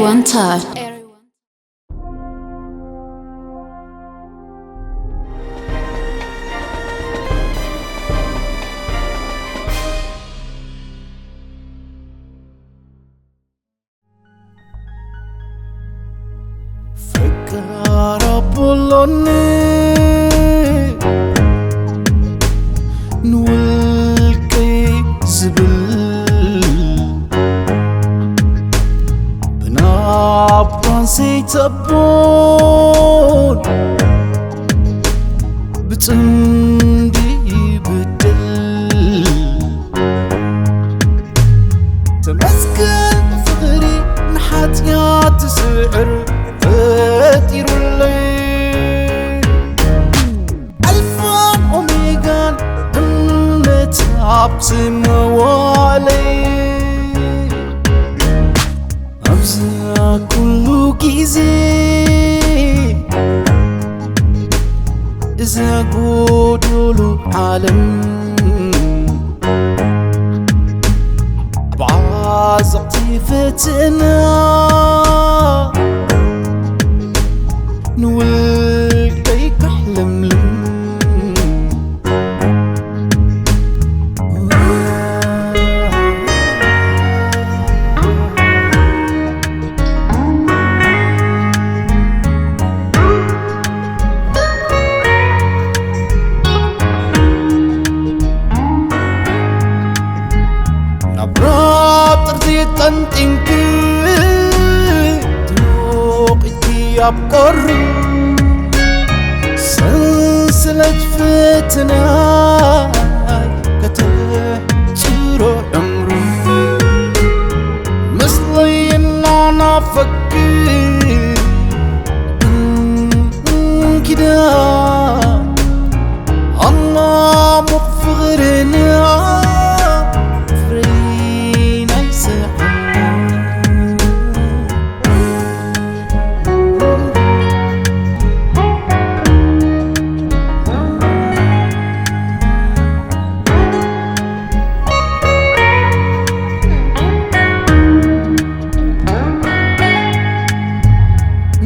One time. ፈቃር ኣቦሎኒ ንውልቀይ ዝብል ብናባን ዘይተቦን ብጽምዲ ይብድል። ተመስገን ፍቕሪ ንሓጢኣት ዝስዕር ፈጢሩለይ። ኣልፋን ኦሜጋን እምነት ኣብ ዝመዋለይ። ኣብዚ ኩሉ ግዜ እዛ ጎዶሎ ዓለም ብዓዘቕቲ ፈተና ንውልቀይ ከሕለምልም። ናብ ራብ ጥርዚ ጠንጢንኪ ትሞቒኪ ኣብ ቁሪ ሰንሰለት ፈተና ከተሕጽሮ ዕምሩ ምስለይ እናናፈቅኪ እንኪዳ ኣማሙቕ ፍቕርና ፍሬ ናይ ስሕና።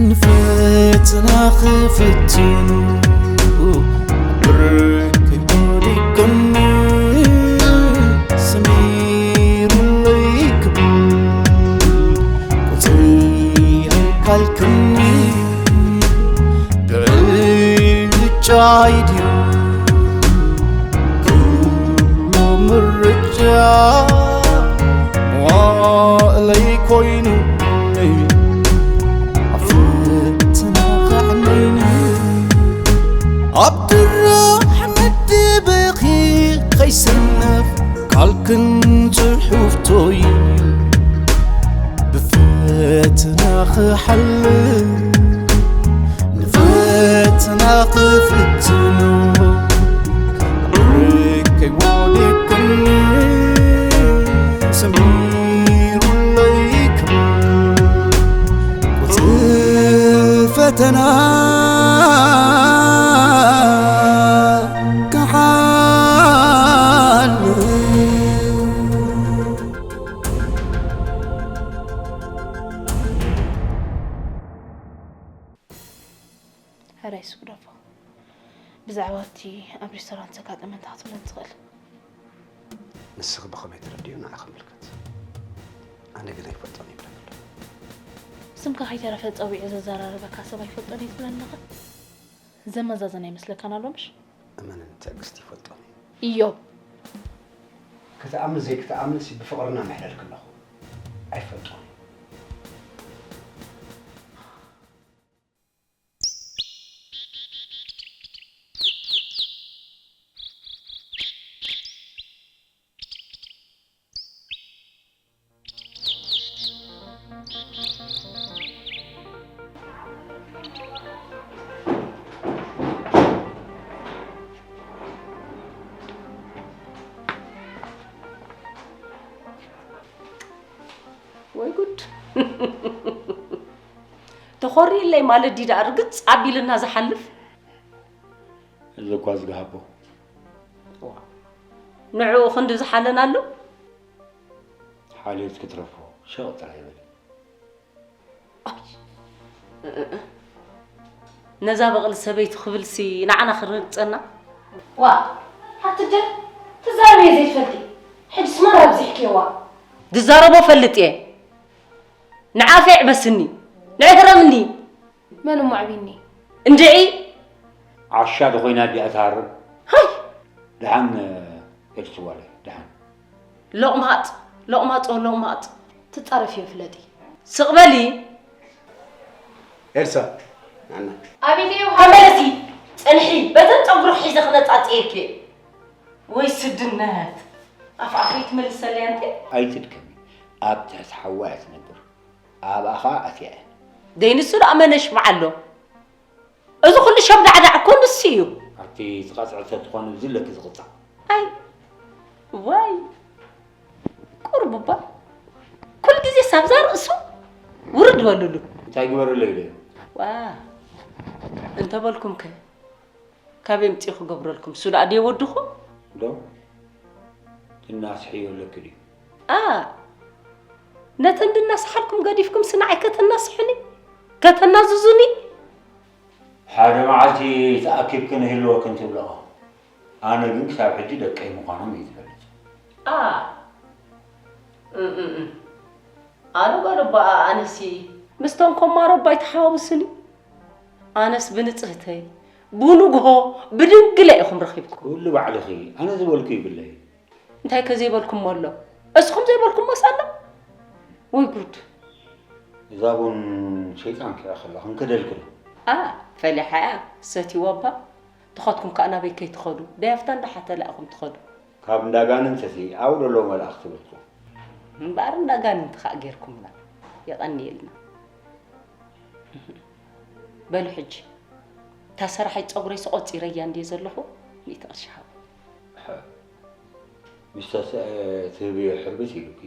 ንፈተና ክፍትኑ ብርክ ወዲቅኒ ሰሚሩለይ ክብል ቁፅሪ ኣይካልክኒ ብዕጫይ ድዩ ኩሉ ምርጫ መዋእለይ ኮይኑ ኣብ ፈተና ከዕነይኒ ኣብ ድራሕ መደበኺ ከይሰነፍ ቃልክን ጽሑፍቶይ ብፈተና ክሓልፍ ንፈተና ክፍትኖ ርቀይ ወዲቅኒ ሰሚሩለይ ክብል ቁጽሪ ፈተና ክሓልፍ። ሕራይ ስጉደፎ ብዛዕባ እቲ ኣብ ሬስቶራንት ዘጋጠመ እንታይ ክትብለኒ ትኽእል? ንስኺ ብኸመይ ተረዲኡ ንዓኺ ምልከት። ኣነ ግን ኣይፈልጦን ይብለኒ ኣሎ። ስምካ ከይተረፈ ጸዊዑ ዘዘራረበካ ሰብ ኣይፈልጦን እየ ትብለኒ ኣለኻ? ዘመዛዘን ኣይመስለካን ኣሎ ምሽ? እመንኒ ትዕግስቲ ይፈልጦን እየ። ኢዮብ ክትኣምን ዘይክትኣምንሲ ብፍቕርና ምሕለልኪ ኣለኹ። ኣይፈልጦን እየ። ወይ ጉድ! ተኾሪለይ ማለት ድዩ ደኣ ርግጽ ኣቢልና ዝሓልፍ? እዚ እኳ ዝግሃቦ። ንዕኡ ክንዲ ዝሓለናሉ? ሓልዮት ክትረፎ ሸቕ ጥራይ በሊ። ነዛ በቕሊ ሰበይቱ ክብልሲ ንዓና ክረግጸና? ዋ፣ ሓትጀ፣ ትዛረብዮ ዘይትፈልጢ። ሕጅስ ማራ ኣብዚሕክዮዋ። ዝዛረቦ ፈልጥ እየ። ንዓፈ ይዕበስኒ። ንዕረምኒ። መን እሞ ኣዕቢኒ? እንድዒ። ዓሻ ዶ ኮይና ድያ ትሃርም? ሃይ! ደሓን፣ ኤልሲ ጓለይ፣ ደሓን። ሎቕማጥ፣ ሎቕማጦ፣ ሎቕማጥ። ትጻረፍዮ ፍለጢ። ስቕ በሊ። ኤልሳ፣ ናና። ኣቤት እዩ። ተመለሲ፣ ጽንሒ፣ በተን ጸጉሪ ሒዘ ክነጻጽየኪ። ወይ ስድነት። ኣፍ ኣፈይ ትመልሰለይ ኣንቲ? ኣይትድከሚ። ኣብ ትሕቲ ሓዋ እያ ትነብር። ኣብኣ ኸኣ ኣትያ እያ። ደይ ንሱ ደኣ መን የሽምዓሎ? እዚ ኩሉ ሸምዳዕዳዕ እኮ ንሱ እዩ። ኣብቲ ትቐጽዒ ተትኾኒ፣ እዚ ኣለኪ ዝቕጻዕ። ኣይ፣ ዋይ፣ ቁሩብ እባ። ኩሉ ግዜ ሳብዛ ርእሱ ውርድ በሉሉ። እንታይ ግበረለይ ኢለ? ዋ፣ እንተበልኩምከ፣ ካበይ ኣምጺኡ ክገብረልኩም? እሱ ደኣ ድየ ወድኹም? ዶ? ትናስሕዮ ኣለኪ ድዩ? ኣ፣ ነተን ድናስሓልኩም ገዲፍኩምሲ ንዓይ ከተናስሑኒ? ከተናዝዙኒ? ሓደ መዓልቲ ተኣኪብክን ይህልወክን ትብልኦ። ኣነ ግን ክሳብ ሕጂ ደቀይ ምዃኖም እዩ ዝፈልጥ። ኣ፣ እም፣ እም፣ እም። ኣነ ጓል ኣቦኣ ኣነሲ ምስቶም ኮማሮ ኣቦ ኣይተሓዋውስን እዩ። ኣነስ ብንጽህተይ፣ ብንግሆ፣ ብድንግለ ኢኹም ረኺብኩም። ኩሉ ባዕልኺ፣ ኣነ ዝበልኩ ይብለይ። እንታይ ከ ዘይበልኩሞ ኣሎ? እስኹም ዘይበልኩሞስ ኣሎ? ወይ ጉድ! እዛ ቡን ሸይጣን ክያ ከላ ክንከደልክሎ። ኣ፣ ፈሊሓ እያ፣ ሰትይዋ እባ። ትኸድኩም ከኣ ናበይ ከይትኸዱ፣ ደያፍታ እንዳሓተላ ኢኹም ትኸዱ። ካብ እንዳ ኣጋንንትሲ ኣብኡ ደለዉ መላእኽቲ በልኩም። እምበኣር እንዳ ኣጋንንቲ ከኣ ጌርኩምና። የቐንየልና። በሉ ሕጂ፣ እታ ሰራሒት ጸጉረይሲ ቆጺረያ እንድየ ዘለኹ፣ ሚእቲ ቅርሺ ሃቡ። ሚስተር ሰ-፣ ትህብዮ ሕርብስ ኢሉኪ።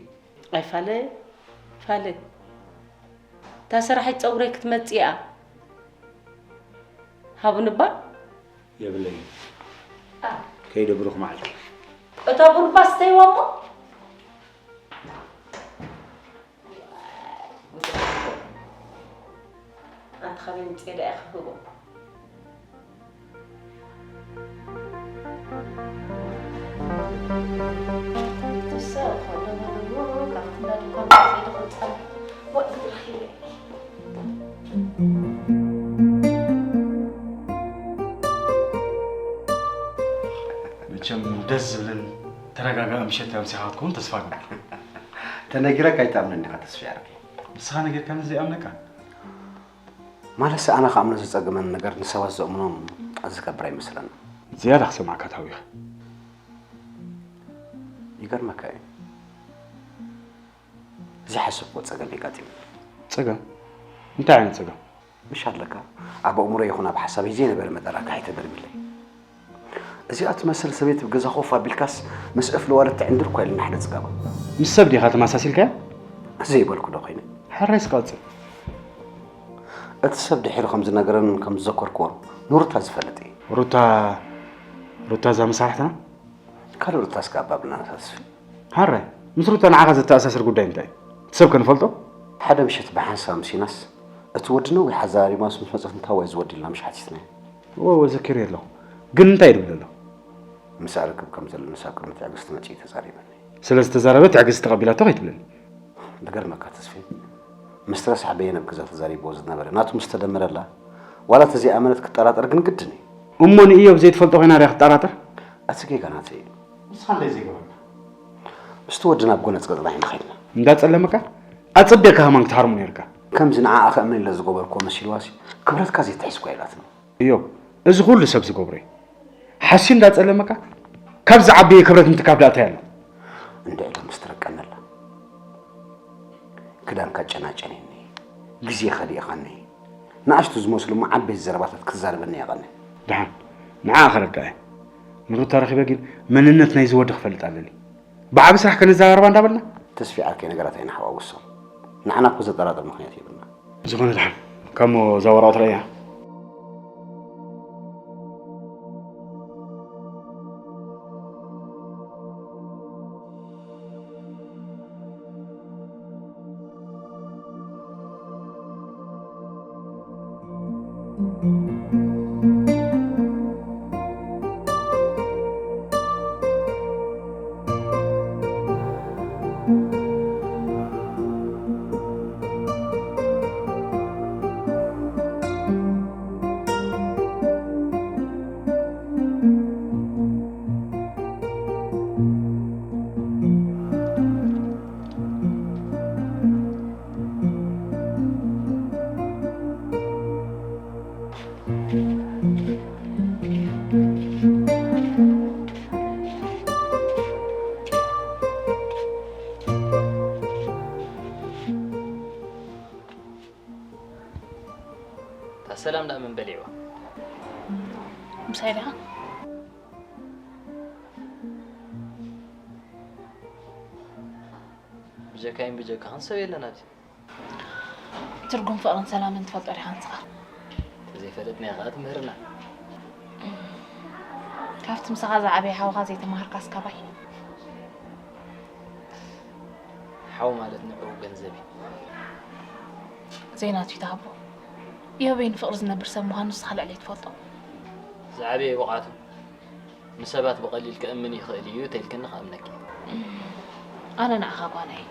ኣይ ፋለ፣ ፋለ። እታ ሰራሒት ጸጉረይ ክትመጽእ እያ። ሃቡኒ እባ። የብለይን። ኣ። ከይደ ብሩኽ መዓልቲ። እታ ቡን እባ ስተይዋ እሞ። ኣንቲ ካበይ ምጽኤ ደኣ ክህቦ? ትሰ-፣ ካብቲ እንዳ ድኳን ከይደ ክጸርፍ። ወ-፣ ረኺበ። መቸም ደስ ዝብልን ተረጋጋእ ምሸት ኣምሲኻ ክትከውን ተስፋ እገብር። ተነጊረካ ኣይትኣምነን ዲኻ ተስፋ ያረቢ? ንስኻ ነጊርካኒ ዘይኣምነካ? ማለትሲ ኣነ ክኣምኖ ዝጸገመኒ ነገር ንሰባት ዘእምኖም ዝገብር ኣይመስለንን። ዝያዳ ክሰምዓካ ተሃዊኸ። ይገርመካ እዩ። ዘይሓሰብክዎ ጸገም የጋጢሙኒ። ጸገም? እንታይ ዓይነት ጸገም? ምሽ ኣለካ፣ ኣብ ኣእምሮይ ይኹን ኣብ ሓሳበይ ዘይነበረ መጠን ኣጋሂ ተደርቢለይ። እዚኣ ትመስል ሰበይቲ ብገዛ ኮፍ ኣቢልካስ ምስ እፍ ለዋለት ትዕንድር እኳ ኢሉኒ ሓደ ጽጋባ። ምስ ሰብ ዲኻ ተመሳሲልካያ? ዘይበልኩ ዶ ኮይነ? ሕራይ ስቐጽል። እቲ ሰብ ድሒሩ ከም ዝነገረንን ከም ዝዘከርክዎን ንሩታ ዝፈልጥ እየ። ሩታ፣ ሩታ እዛ መሳርሕትና? ካልእ ሩታስ ከ ኣባብልና ተስፊ? ሃራይ፣ ምስ ሩታ ንዓኻ ዘተኣሳስር ጉዳይ እንታይ እዩ? እቲ ሰብ ከ ንፈልጦ? ሓደ ምሸት ብሓንሳብ ኣምሲናስ፣ እቲ ወዲ ነዊሕ ኣዘራሪባስ ምስ መጸት እንታይ ዋይ እዚ ወዲ ኢልና ምሽ ሓቲትናዮ። እወ፣ እወ፣ ዘኪረዮ ኣለኹ። ግን እንታይ ድብል ኣሎ? ምሳእ ርክብ ከም ዘለንስ ኣብ ቅድሚ ትዕግስቲ መጺኡ ተዛሪበኒ። ስለ ዝተዛረበ ትዕግስቲ ተቐቢላቶ ከይትብለኒ። ዝገርመካ ተስፊ፣ ምስ ረሳሕ በየነ ኣብ ገዛ ተዛሪብዎ ዝነበረ ናቱ ምስ ተደመረላ፣ ዋላ ተዘይኣመነት ክጠራጠር ግን ግድን እዩ። እሞ ንእዮብ ዘይትፈልጦ ኮይና ድያ ክትጠራጠር? እቲ ጌጋ ናተይ እዩ። ንስኻ እንታይ ዘይገበርካ? ምስቲ ወዲ ናብ ጎነጽ ገጽና ኢና ኸድና። እንዳጸለመካ? ኣጸቢቕካ ከማን ክትሃርሞ ነይርካ። ከምዚ ንዓኣ ከእምን ኢለ ዝገበርኩዎ መሲልዋሲ፣ ክብረትካ ዘይትሕዝ እኳ ኢላትኒ። እዮብ፣ እዚ ኩሉ ሰብ ዝገብሮ እዩ። ሓስዩ እንዳጸለመካ፣ ካብ ዝዓበየ ክብረት ምትካፍ ደኣ እንታይ ኣሎ? እንድዒ ዶ ምስ ትረቀነላ። ክዳንካ ጨናጨኒኒ፣ ግዜ ከሊእኻኒ፣ ንኣሽቱ ዝመስሉ እሞ ዓበይቲ ዘረባታት ክትዛረበኒ የቐኒ። ደሓን፣ ንዓኣ ከረድኣ እየ። ንሩታ ረኺበ ግን መንነት ናይዚ ወዲ ክፈልጥ ኣለኒ። ብዓቢ ስራሕ ከነዘራርባ እንዳበልና? ተስፊ ዓርከይ ነገራት ኣይንሓዋውሶም። ንዓና እኮ ዘጠራጥር ምኽንያት የብልና። ዝኾነ ደሓን፣ ካሞ እዛ ወረቐት ረእያ። እታ ሰላም ደኣ መን በሊዕዋ? ምሳይ ዲኻ? ብጀካይን ብጀካኽን ሰብ የለን ኣብዚ። ትርጉም ፍቕርን ሰላምን ትፈልጦ ዲኻ ንስኻ? እንተዘይፈለጥናዮ ከኣ ትምህርና። ካብቲ ምሳኻ ዝዓበየ ሓውኻ ዘይተማሃርካስ ካባይ? ሓው ማለት ንዕኡ ገንዘብ እዩ። ዘይናቱ ይትሃቦ። የበይ ንፍቕሪ ዝነብር ሰብ ምዃኑ ንስኻ ልዕለይ ትፈልጦ። ዝዓበየ ብቕዓቱ ንሰባት ብቐሊል ክእምን ይኽእል እዩ ተይልክኒ ክኣምነኪ። ኣነ ንዓኻ ጓና እየ፣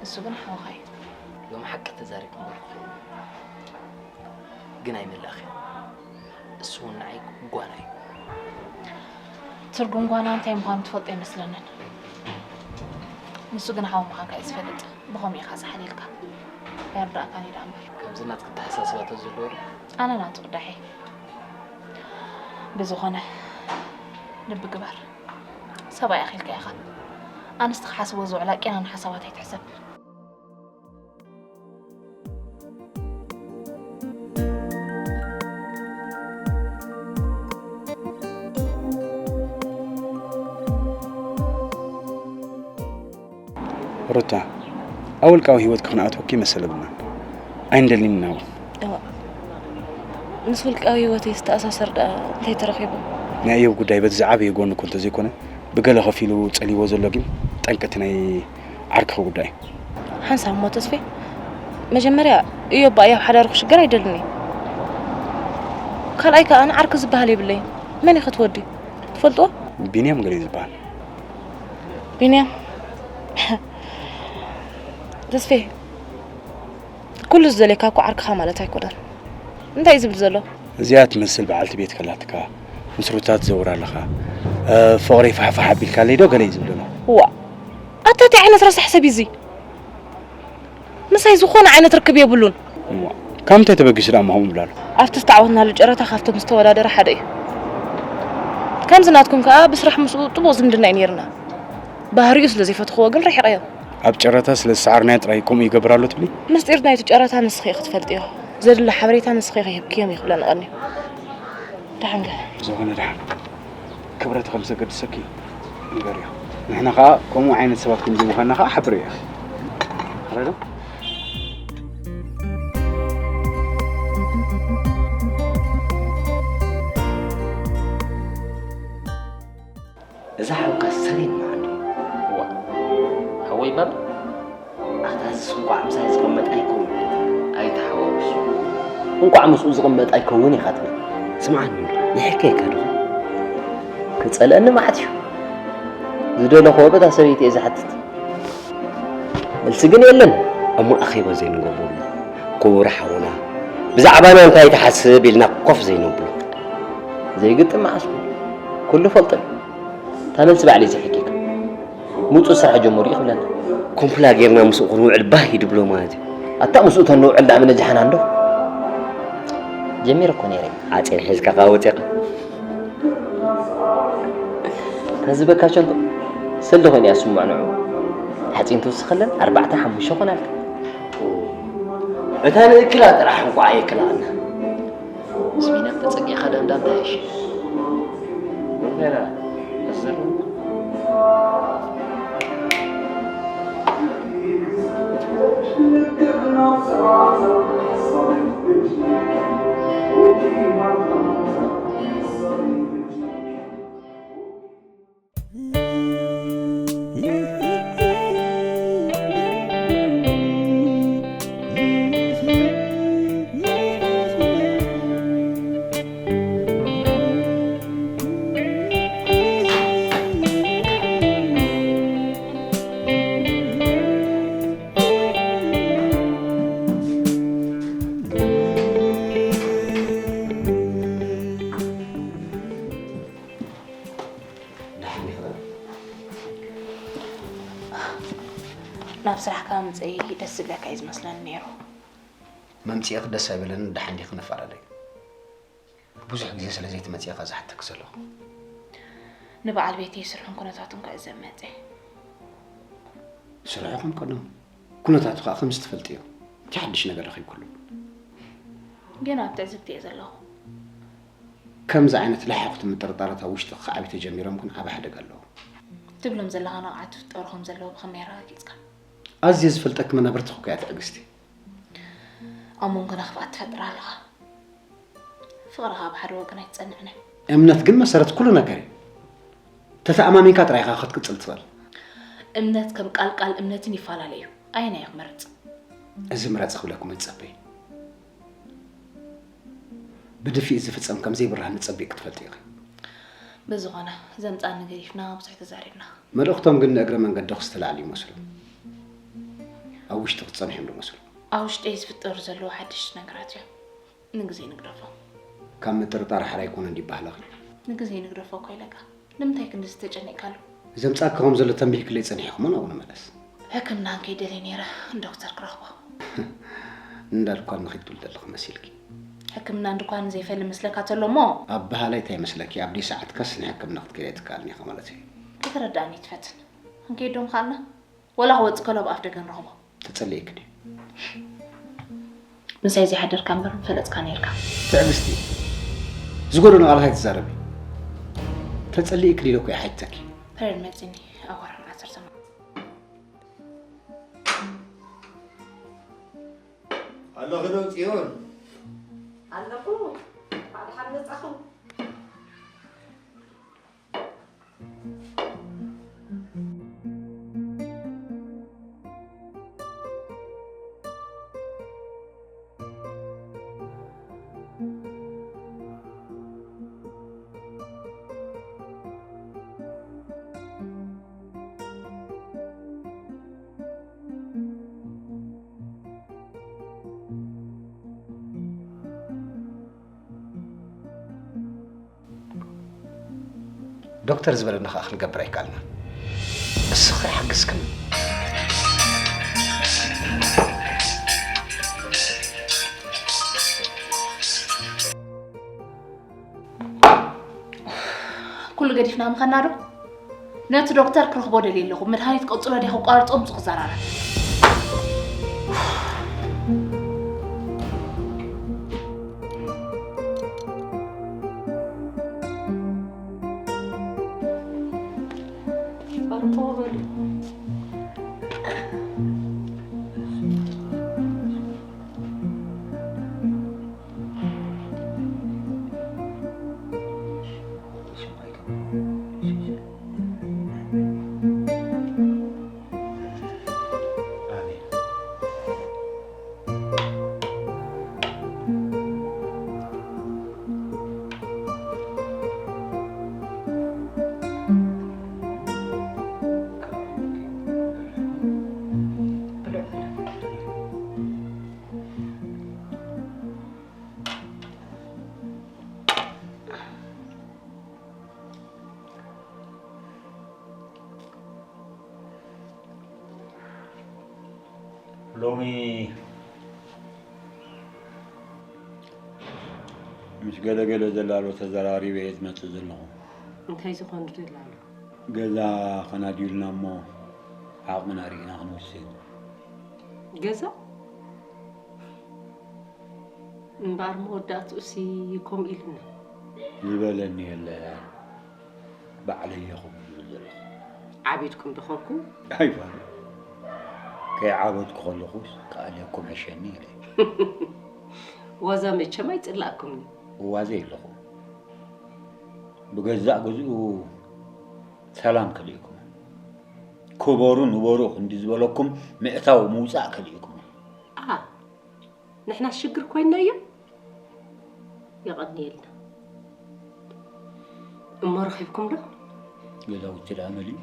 ንሱ ግን ሓውኻ እዩ። ሎም ሓቂ ተዛሪብኩም በልኩ። ግን ኣይመላእኽን። እሱ እውን ንዓይ ጓና እዩ። ትርጉም ጓና እንታይ ምዃኑ ትፈልጦ ኣይመስለንን። ንሱ ግን ሓው ምዃንካ እዩ ዝፈልጥ። ብኸምኡ ኢኻ ዝሓልየልካ። ኣይርዳእካን እዩ ደኣ እምበር። ከምዚ ናትኪ ኣተሓሳስባ ተዝህልዎ ዶ? ኣነ ናቱ ቅዳሕ እየ። ብዝኾነ ልቢ ግበር። ሰብኣይ ኣኺልካ ኢኻ። ኣንስቲ ክሓስቦ ዝውዕላ ቄናን ሓሳባት ኣይትሕሰብ። ሩታ፣ ኣብ ውልቃዊ ህይወትኪ ክንኣትወኪ መሰል የብልናን። ኣይንደልን ኢና እውን። እዋእ፣ ምስ ውልቃዊ ህይወተይ ዝተኣሳሰር ደኣ እንታይ ተረኺቡ? ናይ እዮብ ጉዳይ በቲ ዝዓበየ ጎኒ እኮ እንተዘይኮነ፣ ብገለ ከፊሉ ጸልይዎ ዘሎ ግን ጠንቂ እቲ ናይ ዓርክኺ ጉዳይ እዩ። ሓንሳብ እሞ ተስፌ፣ መጀመርያ እዮብ ብኣይ ኣብ ሓዳሩ ክሽገር ኣይደልን እየ። ካልኣይ ከኣ ኣነ ዓርኪ ዝበሃል የብለይን። መን እዩ ክትወዲ? ትፈልጥዎ? ቢንያም ገለ እዩ ዝበሃል። ቢንያም፣ ተስፌ፣ ኩሉ ዝደልየካ እኮ ዓርክኻ ማለት ኣይኮነን። እንታይ እዩ ዝብል ዘሎ? እዚኣ ትመስል በዓልቲ ቤት ከላትካ፣ ምስ ሩታ ትዘውር ኣለኻ፣ እ፣ ፍቕረይ ፋሕፋሕ ኣቢልካለይ ዶ ገለ እዩ ዝብል ዘሎ። ዋእ፣ ኣታ እንታይ ዓይነት ረሳሕ ሰብ እዩ እዚ? ምሳይ ዝኾነ ዓይነት ርክብ የብሉን። እሞ፣ ካብ ምንታይ ተበጊሱ ደኣ እሞ ከምኡ ይብል ኣሎ? ኣብቲ ዝተዓወትናሉ ጨረታ ካብቶም ዝተወዳደረ ሓደ እዩ። ከምዚ ናትኩም ከኣ ብስራሕ ምስኡ ጥቡቕ ዝምድና እዩ ነይርና። ባህሪኡ ስለ ዘይፈትኽዎ ግን ርሒቐዮ። ኣብ ጨረታ ስለ ዝሰዓርናዮ ጥራይ ከምኡ ይገብር ኣሎ ትብሊ? ምስጢር ናይቲ ጨረታ ንስኺ ኢኺ ትፈልጥዮ። ዘድሊ ሓበሬታ ንስኺ ኢኺ ሂብክዮም እዩ ክብለኒ ቀንዩ። ደሓን ከ? ዝኾነ ደሓን። ክብረት ከም ዘገድሰኪ ንገርዮ። ንሕና ኸኣ ከምኡ ዓይነት ሰባት ከም ዘይምዃንና ኸኣ ሓብርዮ። ተረድኦ? እዛ ሓውካ ሰሌን መዓንዱ። እዋ፣ ሓወይ እምበር። ኣታ እዚስ እንቋዕ ምሳይ ዝቕመጥ ኣይከውን። ኣይትሓዋውስ። እንቋዕ ምስኡ ዝቕመጥ ኣይከውን ኢኻ ትብል። ስምዓኒ እንዶ፣ ንሕከየካ ዶ? ክጸልአኒ መዓት እዩ። ዝደለኽዎ በታ ሰበይቲ እየ ዝሓትት። መልሲ ግን የለን። እሞ ኣኼባ ዘይንገብረሉ። ክቡር ሓውና፣ ብዛዕባና እንታይ ትሓስብ ኢልና ኮፍ ዘይነብሎ። ዘይግጥም መዓስ ኩሉ ፈልጦ እዩ። እታ መልሲ ባዕለይ ዝሕኪካ። ምጹእ ስራሕ ጀምሩ እዩ ክብለና። ኮምፕላ ጌርና ምስኡ ክንውዕል ባህ እዩ ድብሎ ማለት እዩ። ኣታ ምስኡ ተንውዕል ደኣ ምነጃሕና እንዶ። ጀሚረ እኮ ነይረ። ሓጺን ሒዝካ ከኣ ወጺኻ። ከዝበካ ቸንቶ ሰልዲ ኮይኑ እያ ስምዖ ንዑ። ሓጺን ትውስኸለን ኣርባዕተ ሓሙሽተ ኮናልካ። እታ ንእክላ ጥራሕ እንኳ ኣየክላኣና። ስሚና ተጸጊዕካ ደኣ እንዳ እንታይ እሺ? እንታይ ደኣ? ኣዘር ናብ ስራሕካ ምጽኢ ደስ ዝብለካ እዩ ዝመስለኒ ነይሩ። መምጽኢኺ ደስ ኣይበለንን፣ ደሓን ዲኺ ንፈላለዩ። ብዙሕ ግዜ ስለ ዘይትመጽኢ ኢኻ ዝሓተኪ ዘለኹ። ንበዓል ቤተይ ስርሑን ኩነታቱን ክዕዘብ መጽእ። ስርሑ ከም ቀደሙ፣ ኩነታቱ ከኣ ከም ዝትፈልጥዮ። እቲ ሓድሽ ነገር ረኺብክሉ። ገና ኣብ ትዕዝብቲ እየ ዘለኹ። ከምዚ ዓይነት ለሓኹቲ ምጥርጣራት ኣብ ውሽጥኺ ክዓብዩ ተጀሚሮም ግን ዓቢ ሓደጋ ኣለዎ። ትብሎም ዘለኻ ነቕዓት ትፍጠሩ ከም ዘለዉ ብኸመይ ኣረጋጊጽካ? ኣዝየ ዝፈልጠኪ መናብርትኺ እኮ እያ ትዕግስቲ። ኣብ መንጎና ክፍኣት ትፈጥር ኣለኻ። ፍቕርኻ ኣብ ሓደ ወገን ኣይትጸንዕን እያ። እምነት ግን መሰረት ኩሉ ነገር እዩ። ተተኣማሚንካ ጥራይ ኢኻ ክትቅጽል ትኽእል። እምነት ከም ቃል ቃል እምነትን ይፈላለ እዩ። ኣየናይ ክመርጽ? እዚ ምረጽ ክብለኩም ኣይትጸበይ። ብድፍኢት ዝፍጸም ከም ዘይብርሃን ንጸቢቕ ክትፈልጢ ኢኺ። ብዝኾነ፣ ዘምጻኒ ገዲፍና ብዙሕ ተዛሪብና። መልእኽቶም ግን ንእግረ መንገድኹ ዝተላዕሉ ይመስሉ። ኣብ ውሽጢ ክትጸንሑ እዮም ዝመስሉ። ኣብ ውሽጠይ ዝፍጠሩ ዘለዉ ሓደሽቲ ነገራት እዮም። ንግዜ ንግደፎ። ካብ ምጥርጣር ሓራ ኣይኮነን ድዩ ባህልኺ? ንግዜ ንግደፎ እኮ ኢለካ። ንምንታይ ክንድዚ ተጨኒቕካሉ? ዘምጻኪ ከም ዘሎ ተንቢህክለይ ጸኒሕኩሞ ናብኡ ንመለስ። ሕክምና እንከይደልየ ነይረ ዶክተር ክረኽቦ። እንዳልኳን ንኺድ ትብል ዘለኺ መሲልኪ። ሕክምና እንድኳን ዘይፈሊ መስለካ ተሎ እሞ። ኣብ በሃላይ እንታይ መስለኪ? ኣብ ደይ ሰዓትካስ ንሕክምና ክትከይድ ኣይትከኣልን ኢኻ ማለት እዩ። ከተረድኣኒ ትፈትን። ክንከይድ ዶ ምኻልና? ወላ ክወጽእ ከሎ ኣብ ኣፍ ደገ ንረኽቦ። ተጸሊእኪ ድዩ? ምሳይ ዘይሓደርካ እምበር ምፈለጥካ ነይርካ። ትዕግስቲ፣ ዝጎደሎ ቃላት ኣይትዛረቢ። ተጸሊእኪ ድዩ ኢለ እኮ እየ ሓቲተኪ። ፐሬድ መጺኒ፣ ኣብ ወርሒ ዓሰርተ። ኣለኺ ዶ ጽዮን? ኣለኹ። እንኳዕ ደሓን መጻኹም። ዶክተር ዝበለና ከኣ ክንገብር ኣይከኣልናን። ንስኺ ሓግዝክን። ኩሉ ገዲፍና ምኸና ዶ? ነቲ ዶክተር ክረኽቦ ደልየ ኣለኹ። መድሃኒት ቀጽሎ ድየ ከቋርጾ ምስኡ ክዘራረብ። ሎሚ ምስ ገለገለ ዘላሎ ተዘራሪበ እየ ዝመጽእ ዘለኹ። እንታይ ዝኾነ ደላሎ? ገዛ ኸናድዩልና እሞ ዓቕምና ርኢና ክንወስን። ገዛ? እምበኣር መወዳእትኡሲ ከምኡ ኢሉና። ዝበለኒ የለ፣ ባዕለይ እየ ከምኡ ዝብል ዘለኹ። ዓቢድኩም ዶ ኾንኩም? ኣይፋል። ከይዓበድኩ ከለኹስ ክኣልየኩም ሕሸኒ ኢለ። ዋዛ መቸም ኣይጽላእኩምን። ዋዘ የለኹም። ብገዛእ ገዝኡ ሰላም ከሊእኩም። ክበሩ ንበሩ ክንዲ ዝበለኩም ምእታው ምውጻእ ከሊእኩም። ኣ፣ ንሕና ሽግር ኮይንናዮ? የቐንየልና። እሞ ረኺብኩም ዶ? ገዛውቲ ደኣ መሊኡ።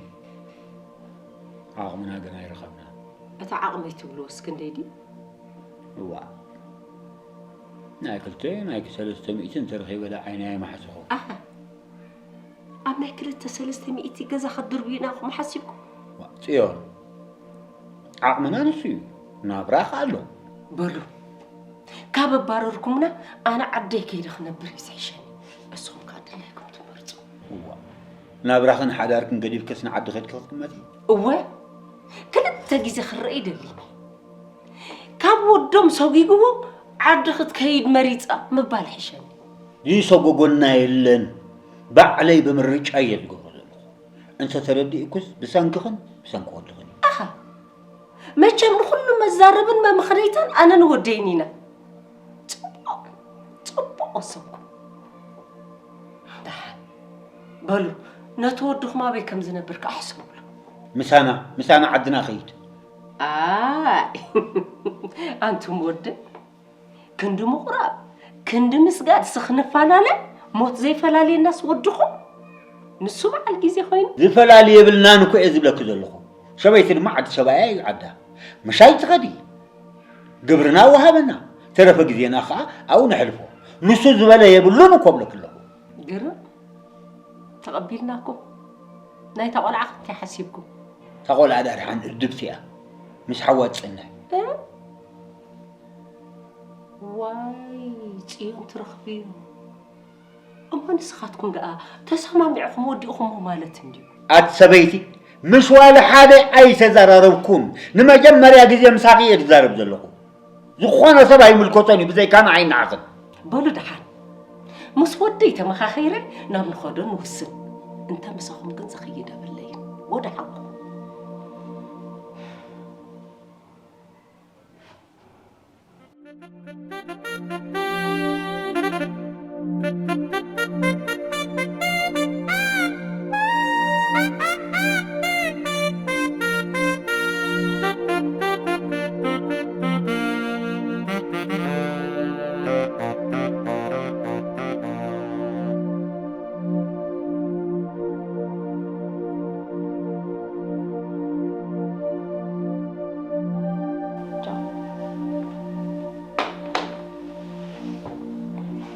ዓቕምና ግን ኣይረኸብናን። እታ ዓቕመይ ትብልዎስ ክንደይ ድዩ? እዋእ። ናይ ክልተ፣ ናይ ሰለስተ ሚእቲ እንተረኺበ ደኣ ዓይነይ ኣይመሓስኹ። ኣሃ። ኣብ ናይ ክልተ ሰለስተ ሚእቲ ገዛ ክትድርብዩ ኢና ኢኹም ሓሲብኩም? ዋ፣ ጽዮን። ዓቕምና ንሱ እዩ። ናብራ ከ ኣሎ። በሉ፣ ካብ ኣባረርኩምና ኣነ ዓደይ ከይደ ክነብር እዩ ዝሕሸኒ። እስኹም ከኣ ድላይኩም ትመርጹ። እዋ፣ ናብራኽን ሓዳርክን ገዲፍክስ ንዓዲ ከድኪ ክትቅመጢ? እወ፣ ክልተ ግዜ ክረአ ይደሊ። ካብ ወዶም ሰጒግዎ ዓዲ ክትከይድ መሪጻ ምባል ይሕሸኒ። ዝሰጎጎና የለን። ባዕለይ ብምርጫ እየ ዝገብሮ ዘለኹ። እንተ ተረዲእኩስ ብሰንክኽን ብሰንኪ ወድኽን እዩ። ኣሃ፣ መቸም ንኹሉ መዛረብን መምኽነይታን ኣነን ወደይን ኢና። ጽቡቕ፣ ጽቡቕ ወሰንኩም። ደሓን በሉ፣ ነቲ ወድኹም ኣበይ ከም ዝነብር ከኣ ሕሰቡሉ። ምሳና፣ ምሳና ዓድና ኸይድ። ኣይ፣ ኣንቱም ወደይ፣ ክንዲ ምቑራብ፣ ክንዲ ምስጋድ ስኽ ንፈላለ፣ ሞት ዘይፈላልየናስ ወድኹም ንሱ በዓል ግዜ ኮይኑ። ዝፈላሊ የብልናን እኮ እየ ዝብለኪ ዘለኹ። ሰበይቲ ድማ ዓዲ ሰብኣያ እዩ ዓዳ። ምሻይ ትኸዲ። ግብርና ወሃበና፣ ተረፈ ግዜና ኸዓ ኣብኡ ነሕልፎ። ንሱ ዝበለ የብሉን እኮ እብለኪ ኣለኹ። ግርም። ተቐቢልናኩም። ናይታ ቆልዓ ከ እንታይ ሓሲብኩም? እታ ቆልዓ ደኣ ደሓን እርድብቲ እያ። ምስ ሓዋ ትጽንሕ። እ? ዋይ ጽዮን ትረኽብዩ። እሞ ንስኻትኩም ደኣ ተሰማሚዕኹም ወዲእኹሞ ማለት እንድዩ። ኣቲ ሰበይቲ፣ ምስ ዋላ ሓደ ኣይተዘራረብኩን። ንመጀመርያ ግዜ ምሳኺ እየ ዝዛረብ ዘለኹ። ዝኾነ ሰብ ኣይምልከቶን እዩ ብዘይካ ንዓይ ንዓኽን። በሉ ደሓን ምስ ወደይ ተመኻኺረ ናብ ንኸዶ ንውስን። እንተ ምሳኹም ግን ዝኸይድ የብለይን። ወደ ሓቁ።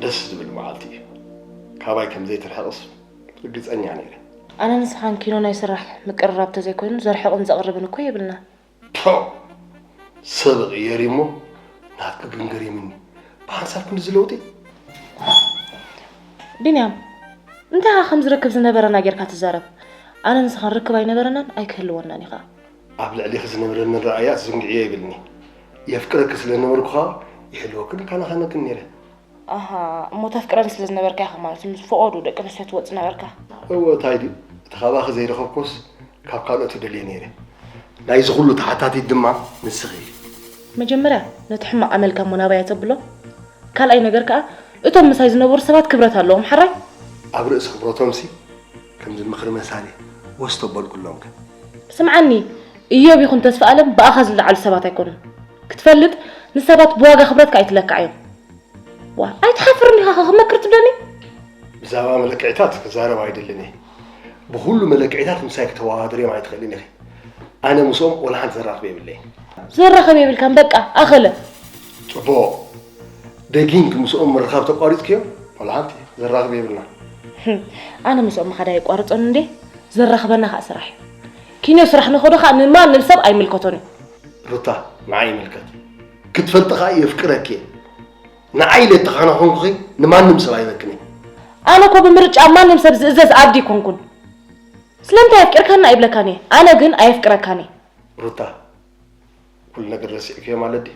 ደስ ዝብል መዓልቲ እዩ። ካባይ ከም ዘይትርሕቕስ ርግጸኛ ነይረ። ኣነ ንስኻን ኪኖ ናይ ስራሕ ምቅርራብ ተዘይኮይኑ ዘርሕቕን ዘቕርብን እኮ የብልናን። ፖ! ሰብ እቕየር እሞ ናትኪ ግን ገሪምኒ። ብሓንሳብ ክንድዚ ለውጢ? ቢንያም፣ እንታይ ኢኻ ከም ዝርክብ ዝነበረና ጌርካ ትዛረብ? ኣነ ንስኻን ርክብ ኣይነበረናን ኣይክህልወናን እዩ ኸኣ። ኣብ ልዕሊኺ ዝነበረኒ ረኣያ ትዝንግዕዮ ይብልኒ። የፍቅረኪ ስለ ዝነበርኩ ኸኣ ይሕልወክን ይከናኸነክን ነይረ። ኣሃ፣ እሞ ተፍቅረኒ ስለ ዝነበርካ ኢኻ ማለት ምስ ፈቐድኡ ደቂ ኣንስትዮ ትወጽእ ነበርካ? እወ፣ ታይ ድዩ? እቲ ካባኺ ዘይረኸብኩስ ካብ ካልኦት ይደልዮ ነይረ። ናይዚ ኩሉ ተሓታቲት ድማ ንስኺ ኢኺ። መጀመርያ ነቲ ሕማቕ ኣመልካ እሞ ናባይ ኣተብሎ። ካልኣይ ነገር ከኣ እቶም ምሳይ ዝነበሩ ሰባት ክብረት ኣለዎም፣ ሓራይ? ኣብ ርእሲ ክብረቶምሲ ከምዚ ምኽሪ መሳሊ ወስ ተበልኩሎም ግን። ስምዓኒ፣ እዮብ ይኹን ተስፋኣለም ብኣኻ ዝለዓሉ ሰባት ኣይኮኑን። ክትፈልጥ ንሰባት ብዋጋ ክብረትካ ኣይትለክዓዮም። ዋ ኣይትሓፍርን ኢኻ ክመክር ትብለኒ? ብዛዕባ መለክዒታት ክዛረብ ኣይደልን እየ። ብኹሉ መለክዒታት ምሳይ ክተወዳድርዮም ኣይትኽእልን ኢኺ። ኣነ ምስኦም ወላ ሓንቲ ዘራኽብ የብለይን። ዘራኽብ የብልካን በቃ ኣኸለ። ጽቡቕ። ደጊምኪ ምስኦም ምርኻብ ተቋሪጽክዮ? ወላ ሓንቲ ዘራኽብ የብልና። ኣነ ምስኦም ምኻድ ኣየቋርጾን እንዴ? ዘራኽበና ከኣ ስራሕ እዩ። ኪንዮ ስራሕ ንኸዶ ከኣ ንማንም ሰብ ኣይምልከቶን እዩ። ሩታ ንዓይ ይምልከት። ክትፈልጢ ከኣ የፍቅረኪ እየ። ንዓይ ኢለ እተኸናኸንኩኺ ንማንም ሰብ ኣይበክን እየ። ኣነ እኮ ብምርጫ ማንም ሰብ ዝእዘዝ ኣደ ኣይኮንኩን። ስለምንታይ ኣፍቂርካኒ ኣይብለካን እየ። ኣነ ግን ኣየፍቅረካን እየ። ሩታ ኩሉ ነገር ረሲዕክዮ ማለት ድዩ?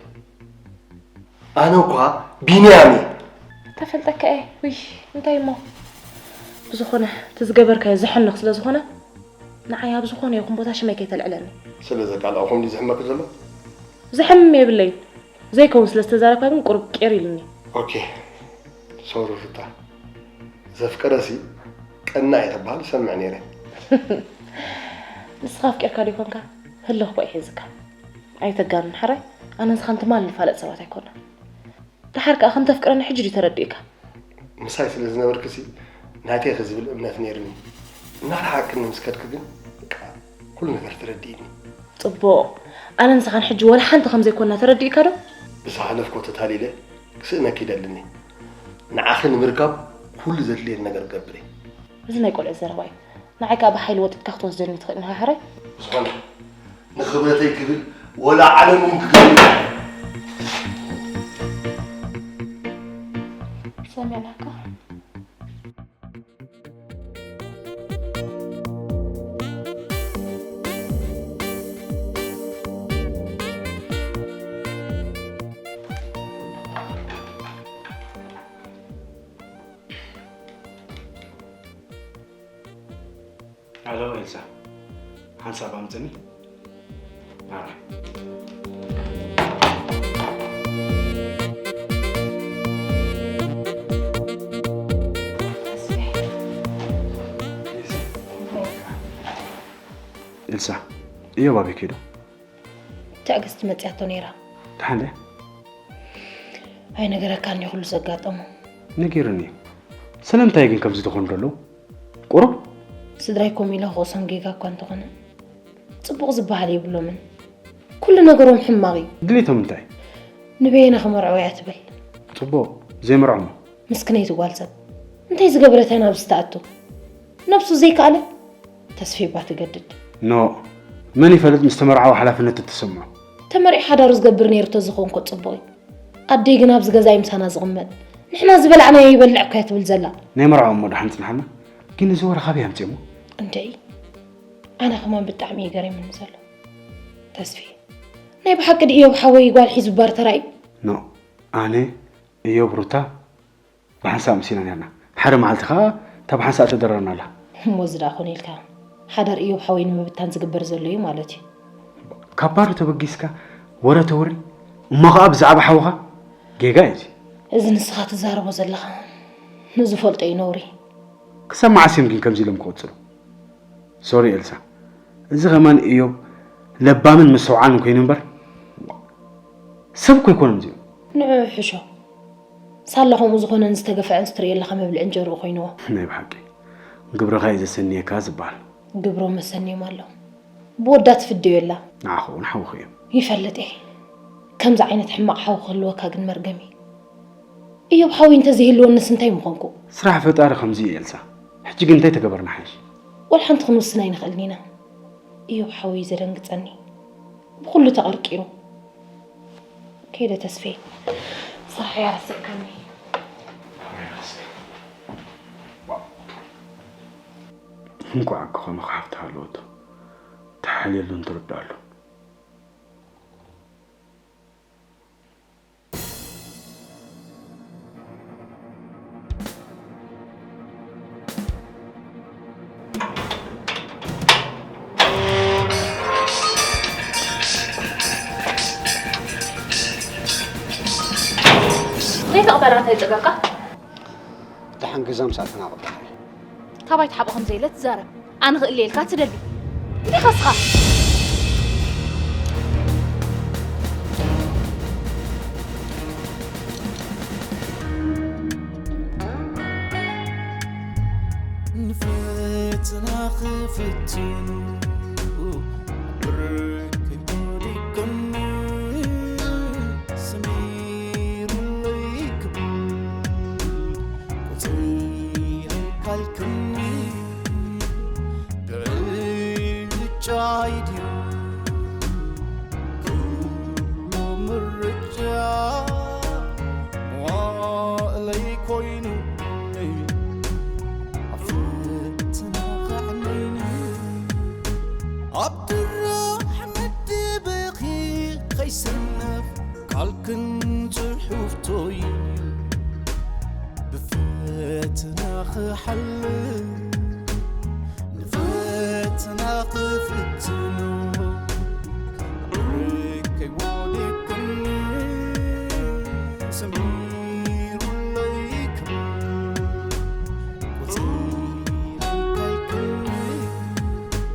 ኣነ እኳ ቢንያም እየ። ተፈልጠካ እየ። ውይ እንታይ እሞ ብዝኾነ እቲ ዝገበርካዮ ዘሕንኽ ስለ ዝኾነ ንዓይ ኣብ ዝኾነ ይኹን ቦታ ሽመይ ከይተልዕለኒ። ስለ ዘቃልዐኹም ድዩ ዝሕመኪ ዘሎ? ዘሕምም የብለይን። ዘይከውን ስለ ዝተዛረብካ ግን ቁሩብ ቅር ኢሉኒ። ኦኬ ሶሪ ሩታ። ዘፍቀረሲ ቀናእ እየ ተባህል ይሰምዕ ነይረ። ንስኻ ኣፍቂርካ ዶ ይኾንካ? ህልኽ እኮ እዩ ሒዝካ። ኣይተጋንን ሓራይ። ኣነ ንስኻን ትማል ንፋለጥ ሰባት ኣይኮናን። ደሓር ከኣ ከም ተፍቅረኒ ሕጂ ድዩ ተረዲእካ? ምሳይ ስለ ዝነበርክሲ ናተይ ኢኺ ዝብል እምነት ነይሩኒ። እናረሓቕክኒ ምስ ከድኪ ግን በቃ ኩሉ ነገር ተረዲእኒ። ጽቡቕ። ኣነ ንስኻን ሕጂ ወላ ሓንቲ ከም ዘይኮንና ተረዲእካ ዶ? ብዝሓለፍኮ ተታሊለ ክስእነኪ ይደልን እየ። ንዓኺ ንምርካብ ኩሉ ዘድልየኒ ነገር ክገብር እየ። እዚ ናይ ቆልዑ ዘረባ እዩ። ንዓይ ከኣ ብሓይሊ ወጢጥካ ክትወስደኒ ትኽእል ኢኻ ሕራይ። ብዝኾነ ንኽብረተይ ክብል ወላ ዓለም እውን ክገብር። ሰሚዕናካ። ኣሎ ኤልሳ፣ ሓንሳብ ኣምፅኒ። ኣረ። ኤልሳ፣ እዮብ ኣበይ ከይዱ? ትዕግስቲ መፅያቶ ነይራ። ደሓን ድያ? ኣይነገረካን እዩ ኩሉ ዘጋጠሞ። ነጊሩኒ እዩ። ስለምንታይ ግን ከምዚ ትኾኑ ዘለዉ? ቁሩብ ስድራይ ኮም ኢለ ክወሶም ጌጋ እኳ እንተኾነ ፅቡቕ ዝበሃል የብሎምን። ኩሉ ነገሮም ሕማቕ እዩ። ድሌቶም እንታይ? ንበየነ ክመርዕዎ እያ ትብል። ፅቡቕ ዘይመርዖሞ። ምስክነይቲ ጓል ሰብ እንታይ ዝገበረት እያ ናብዚ ትኣቱ? ነብሱ ዘይከኣለ ተስፌባ ትገድድ። ኖ መን ይፈልጥ ምስ ተመርዓወ ሓላፍነት እትስምዖ። ተመሪዑ ሓዳሩ ዝገብር ነይሩ ተዝኸውን ኮ ፅቡቕ እዩ። ኣደይ ግን ኣብዚ ገዛ እዩ ምሳና ዝቕመጥ። ንሕና ዝበላዕናዮ ይበልዕ እኮ እያ ትብል ዘላ። ናይ መርዓኦም እሞ ደሓን ፅንሓና። ግን እዚ ወረ ካበይ ኣምፅኦሞ? እንድዒ ኣነ ከማን ብጣዕሚ እዩ ገሪሙኒ ዘሎ። ተስፌ ናይ ብሓቂ ድእዮብ ሓወይ ጓል ሒዙ ባር ተራእዩ? ኖ ኣነ እዮብ ሩታ ብሓንሳእ መሲና ነርና። ሓደ መዓልቲ ኸዓ እታ ብሓንሳእ ተደረርና ኣላ። እሞ እዚ ደኣ ኮነ ኢልካ ሓዳር እዮብ ሓወይ ንምብታን ዝግበር ዘሎ እዩ ማለት እዩ። ካብ ባሩ ተበጊስካ ወረ ተውሪ እሞ ኸዓ ብዛዕባ ሓውኻ ጌጋ እዩ እዚ። እዚ ንስኻ ትዛረቦ ዘለኻ ንዝፈልጦ እዩ ነውሪ። ክሳብ መዓስ እዮም ግን ከምዚ ኢሎም ክቕፅሉ? ሶሪ ኤልሳ፣ እዚ ኸማን እዮብ ለባምን ምስትውዓልን ኮይኑ እምበር ሰብ እኮ ኣይኮኑን እዚኦም። ንዑ ሕሾ። ሳላ ከምኡ ዝኾነን ዝተገፍዐን ስትርእየላ ከመብልዕ እንጀርኡ ኮይንዎ። ናይ ብሓቂ ግብርኻ እዩ ዘሰንየካ ዝበሃል። ግብሮም መሰንዮም ኣሎ። ብወዳ ትፍደዮ ኣላ። ንዓኻ እውን ሓውኺ እዮም። ይፈልጥ እየ። ከምዚ ዓይነት ሕማቕ ሓው ክህልወካ ግን መርገም እዩ። እዮብ ሓወይ እንተዘይህልወንስ እንታይ ምኾንኩ? ስራሕ ፈጣሪ ከምዚ እዩ ኤልሳ። ሕጂ ግን እንታይ ተገበርና ሓይሽ? ወላ ሓንቲ ክንውስን ኣይንኽእልን ኢና። እዮብ ሓወይ ዘደንግጸኒ። ብኹሉ ተቐርቂሩ። ከይደ ተስፌ። ስራሕ ያረስከኒ። እንኳዕ እኮ ከማኻ ሓፍቲ ሃለወቶ። ተሓልየሉን ትርድኣሉን። ዘይተቕበላ እንታይ ጸገምካ? ደሓን ገዛ ምስ ኣተናቐብካ። ካባይ ትሓብኦ ከም ዘየለ ትዛረብ። ኣነ ክእለ ኢልካ ትደሊ። እንታይ ከስኻ? ንፈተና ክፍትኑ ብርከይ ወዲቀኒ ሰሚሩለይ ክብል ቁፅሪ ኣይካልክኒ ብዕጫይ ድዩ ኩሉ ምርጫ መዋእለይ ኮይኑ ኣብ ፈተና ከዕነይኒ ኣብ ድራሕ መድብኺ ከይስነፍ ቃልክን ጽሑፍቶይ ብፈተና ክሓልፍ ንፈተና ክፍትኖ ብርከይ ወዲቅኒ ስሚ